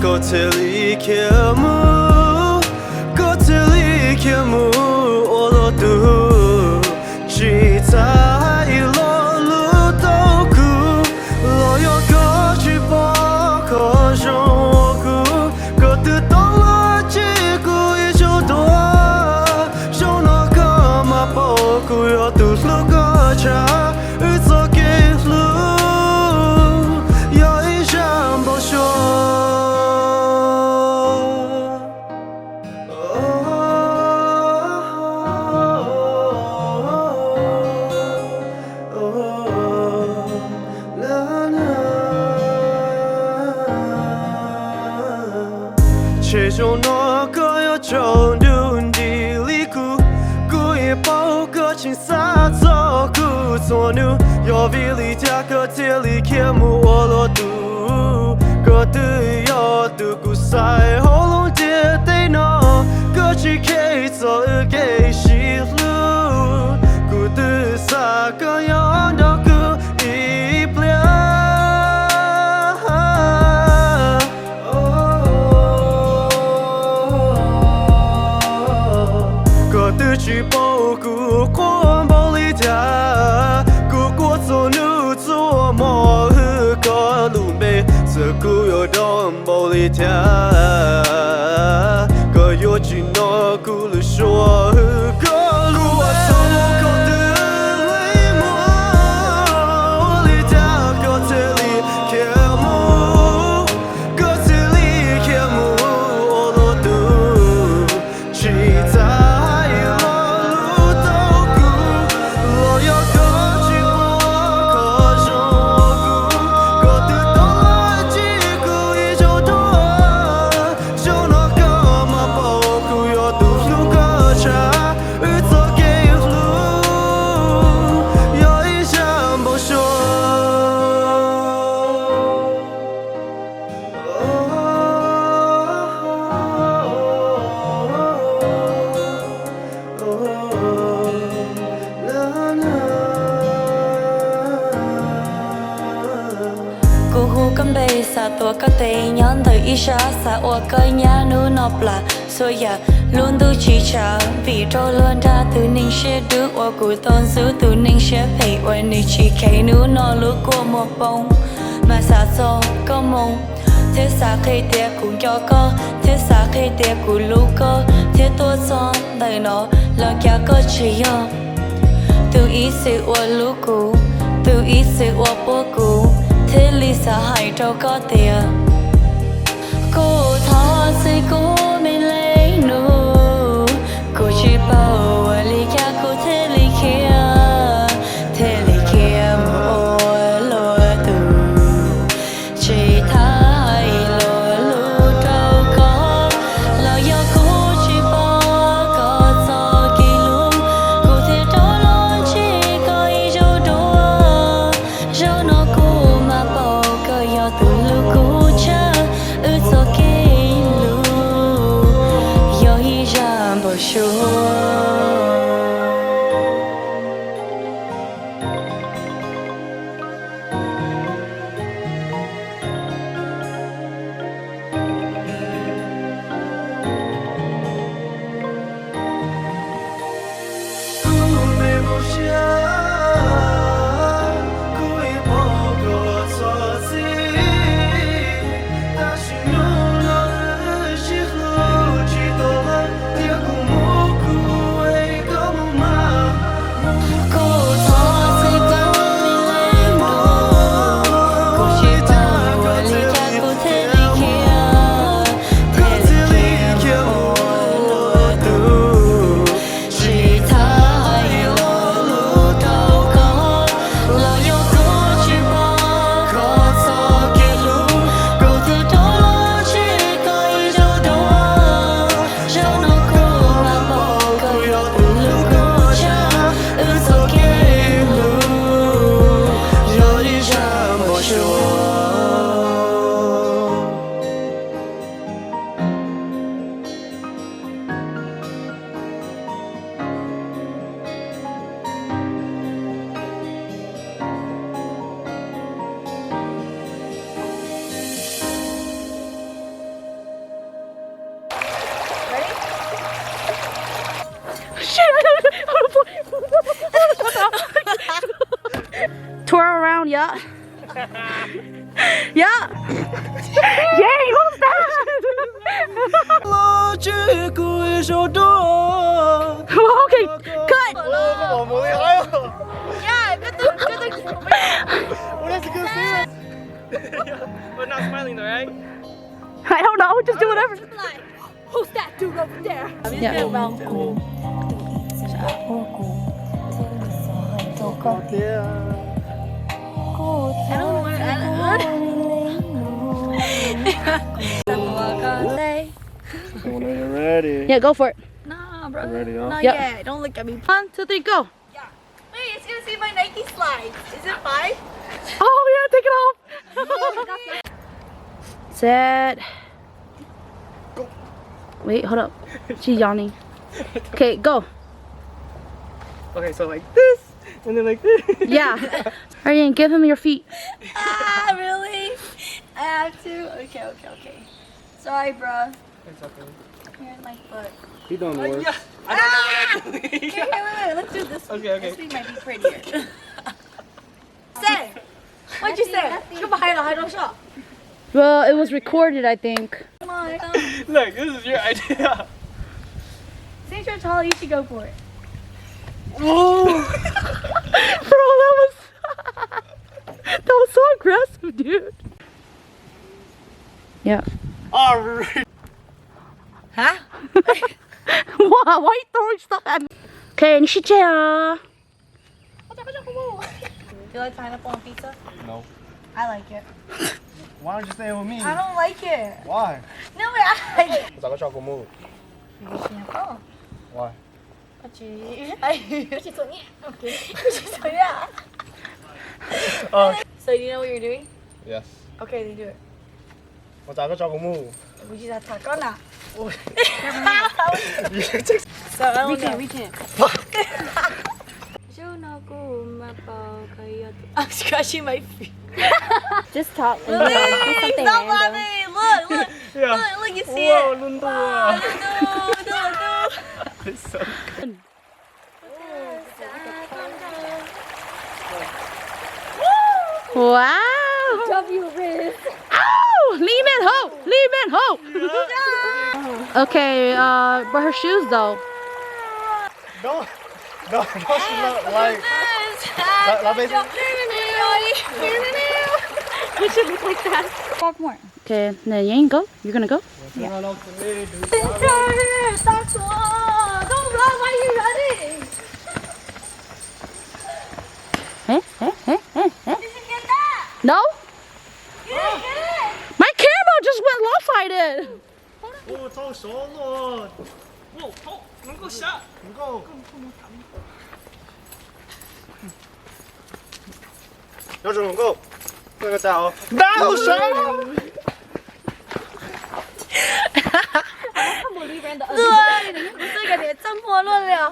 Koj thiaj li khiav mus, koj thiaj li khiav mus ua luag tug. Tsis txhais hais ib lo lus rau kuv, los yog koj tsis pom qhov zoo ua kuv. Koj twb tau los ntseeg kuv ib zaug dua, zaum no koj mam paub kuv yog tus hlub koj tshaj. Wb txoj kev hlub yog ib zaj npau suav. Ces zaum no koj yuav tsaus ntuj nti li kuv, kuv yeej paub koj tseem xav txog kuv txhua hnub. Yog vim li cas koj thiaj li khiav mus ua luag tug? Koj twb yog tus kuv xaiv hauv lub ntiaj teb no, koj tsis kheev txog wb kev sib hlub. Kuv twb xav koj yuav nrog kuv ib pliag. Koj twb tsis paub kuv quaj npaum li cas, kuv quaj txhua hnub txhua hmo hwm koj lub npe. Txawm kuv yuav dob npaum li cas, koj yuav tsis hnov kuv lub suab hwm koj lub npe. Koj twb hlub muag, ua li cas koj thiaj li khiav mus, koj thiaj li khiav mus ua luag tug. Tsis txhais hais ib lo lus rau kuv, los yog koj tsis pom qhov zoo ua kuv. Koj twb tau los ntseeg kuv ib zaug dua, zaum no koj mam paub kuv yog tus hlub koj tshaj. Wb txoj kev hlub yog ib zaj npau suav. Kuv hu koj npe xav tuav koj tes nyob ntawm ib sab, xav ua koj nyab hnub no plam xuas yam lub ntuj tsis tshav. Vim rau luag nrag tus neeg siab dub uas kuv tau ntxub, tus neeg siab phem uas nws tsis kheev, hnub no lub kua muag poob. Mas xav txog koj moo, thiab xav qhia tias kuv nco koj, thiab xav qhia tias kuv hlub koj, thiab tuaj txog ntawm no los cas koj tsis yog tus ib txwm uas hlub kuv, tus ib txwm uas puab kuv, thiaj li xav hais rau koj tias kuv thov txim kuv me leej nus. Kuv tsis paub ua li cas kuv thiaj li khiav, thiaj li khiav mus ua luag tug. Tsis txhais hais ib lo lus rau koj, los yog kuv tsis pom koj txoj kev hlub, kuv thiaj rov los ntsib koj ib zaug dua. Zaum no kuv mam paub koj yog tus hlub kuv tshaj. Wb txoj kev hlub yog ib zaj npau suav. Twirl around, yeah. Yeah. Yay, what was that? Okay, cut. Yeah, good to, good to. What is it gonna say? We're not smiling though, right? I don't know, just do whatever. Who's that dude over there? Yeah. I don't want, I don't Whenever you're ready. Yeah, go for it. Nah, bro. Ready, huh? Not yet. Don't look at me. One, two, three, go. Yeah. Wait, it's gonna say my Nike slides. Is it fine? Oh, yeah, take it off. Set. Wait, hold up. She's yawning. Okay, go. Okay, so like this, and then like this. Yeah. Arian, give him your feet. Ah, really? I have to? Okay, okay, okay. Sorry, bro. It's okay. Here's my foot. He don't know. Uh, yeah. I don't know what I'm doing. Wait, wait, wait, wait. Let's do this one. Okay, okay. This thing might be prettier. Say. What'd you say? Nothing. Koj puas hais los hais rau saib. Well, it was recorded, I think. Come on. Look, this is your idea. Since you're tall, you should go for it. Whoa. Bro, that was, that was so aggressive, dude. Yeah. All right. Huh? Why, why you throwing stuff at me? Okay, 你睡觉啊。 Do you like pineapple on pizza? No. I like it. Why don't you stay with me? I don't like it. Why? No, wait, I like it. What's up, what's up, Kumu? Oh. Why? Why? Okay. Oh. So you know what you're doing? Yes. Okay, then do it. What's up, what's up, Kumu? We just have to talk on that. So I don't know. We can, we can. Xyov no kuv mas pom koj yog tus, I'm scratching my feet. Just talk and do something random. Look, look, look, you see it? Wow, lub ntuj. Wow, lub ntuj, lub ntuj. It's so good. Wow. Good job, you, Riz. Au, Lee Min Ho, Lee Min Ho. Okay, uh, but her shoes though. Don't, don't, don't you look like, la, la, baby? We should look like that. Talk more. Okay, then you can go. You're gonna go? Yeah. Don't run, why are you running? Eh, eh, eh, eh, eh. Did you get that? No? You didn't get it? My camera just went lopsided. Ôi, thau sót luôn. Wow, thau, nó có sắt. Nó có. Nó rung không? Tôi có chào. Đau sót. Tôi, tôi cái điện thoại mua luôn rồi.